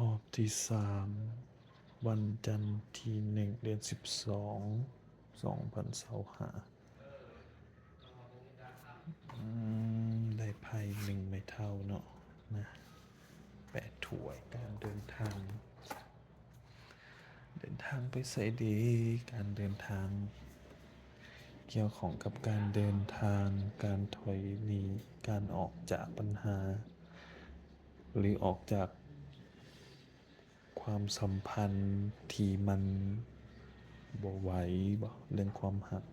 ຮອບທີສາມ ວັນຈັນທີໜຶ່ງ ເດືອນສິບສອງ ສອງພັນຊາວຫ້າ ອືມ ໄດ້ໄພ້ໜຶ່ງໄມ້ເທົ້າເນາະ ນະ ແປດຖ້ວຍ ການເດີນທາງ ເດີນທາງໄປໃສດີ? ການເດີນທາງ ກ່ຽວຂ້ອງກັບການເດີນທາງ, ການຖອຍໜີ, ການອອກຈາກບັນຫາ ຫຼື ອອກຈາກຄວາມສຳພັນທີ່ມັນບໍ່ໄຫວບໍ? ເລື່ອງຄວາມຮັກ,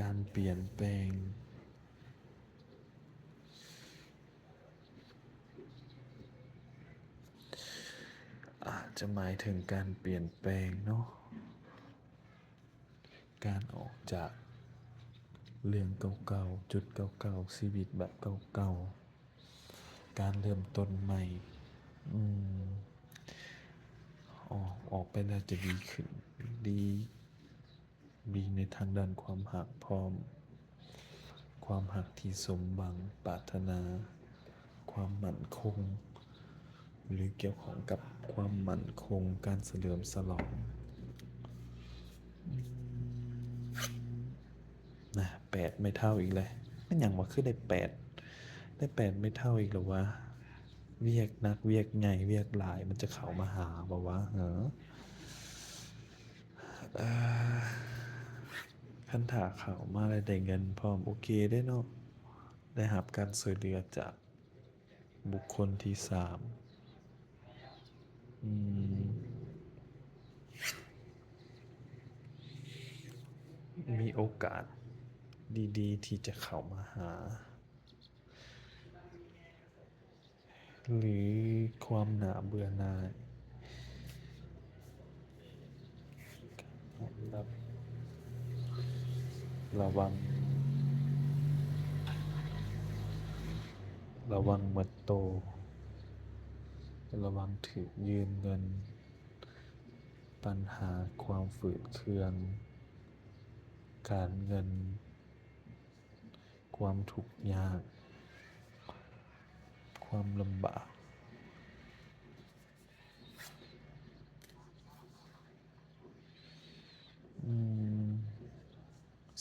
ການປ່ຽນແປງ. ອາດຈະໝາຍເຖິງການປ່ຽນແປງເນາະ, ການອອກຈາກເລື່ອງເກົ່າໆ, ຈຸດເກົ່າໆ, ຊີວິດແບບເກົ່າໆ, ການເລີ່ມຕົ້ນໃໝ່. ອືມ ອອກ, ອອກໄປແລ້ວຈະດີຂຶ້ນ, ດີ ມີໃນທາງດ້ານຄວາມຮັກພ້ອມ, ຄວາມຮັກທີ່ສົມຫວັງປາດຖະໜາ, ຄວາມໝັ້ນຄົງ ຫຼື ກ່ຽວຂ້ອງກັບຄວາມໝັ້ນຄົງ, ການສະເຫຼີມສະຫຼອງ ນະ. ແປດໄມ້ເທົ້າອີກແລ້ວ. ແມ່ນຫຍັງວະ? ຄືໄດ້ແປດ, ໄດ້ແປດໄມ້ເທົ້າອີກແລ້ວວະ? ວຽກໜັກ, ວຽກໃຫຍ່, ວຽກຫຼາຍ ມັນຈະເຂົ້າມາຫາບໍ່ວະ? ເອີ ເອີ ຄັນຖ້າເຂົ້າມາແລ້ວໄດ້ເງິນພ້ອມ ໂອເຄເດ້ເນາະ, ໄດ້ຮັບການຊ່ວຍເຫຼືອຈາກບຸກຄົນທີສາມ. ອືມ ມີໂອກາດດີໆທີ່ຈະເຂົ້າມາຫາ. ຫຼື ຄວາມໜ້າເບື່ອໜ່າຍ. ລະວັງ, ລະວັງໝົດໂຕ, ລະວັງຖືກຢືມເງິນ, ບັນຫາຄວາມຝືດເຄືອງການເງິນ. ຄວາມທຸກຍາກ, ຄວາມລຳບາກ. ອືມ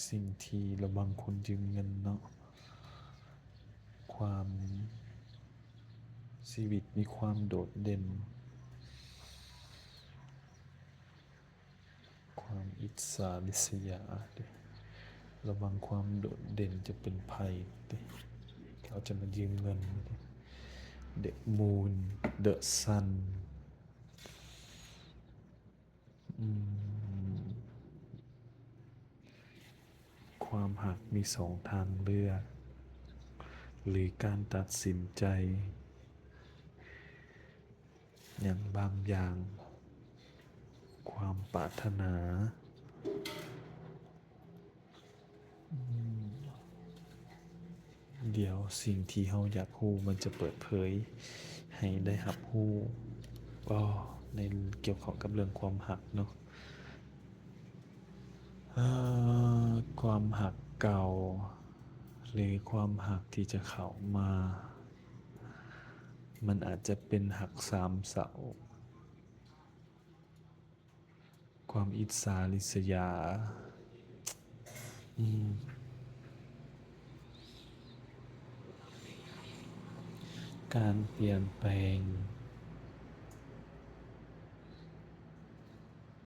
ສິ່ງທີ່ລະວັງຄົນຢືມເງິນເນາະ, ຄວາມ, ຊີວິດມີຄວາມໂດດເດັ່ນ. ຄວາມອິດສາລິສຍາເດ້, ລະວັງຄວາມໂດດເດັ່ນຈະເປັນໄພເດ້, ເຂົາຈະມາຢືມເງິນເດ້. The Moon, The Sun. ອືມ ຄວາມຮັກມີສອງທາງເລືອກ ຫຼື ການຕັດສິນໃຈຫຍັງບາງຢ່າງ, ຄວາມປາດຖະໜາ. ອືມ ດຽວສິ່ງທີ່ເຮົາຢາກຮູ້ມັນຈະເປີດເຜີຍໃຫ້ໄດ້ຮັບຮູ້ ອໍ ໃນ ກ່ຽວຂ້ອງກັບເລື່ອງຄວາມຮັກເນາະ. ເອີ ຄວາມຮັກເກົ່າ ຫຼື ຄວາມຮັກທີ່ຈະເຂົ້າມາ ມັນອາດຈະເປັນຮັກສາມເສົ້າ. ຄວາມອິດສາລິສຍາ ອືມ ການປ່ຽນແປງ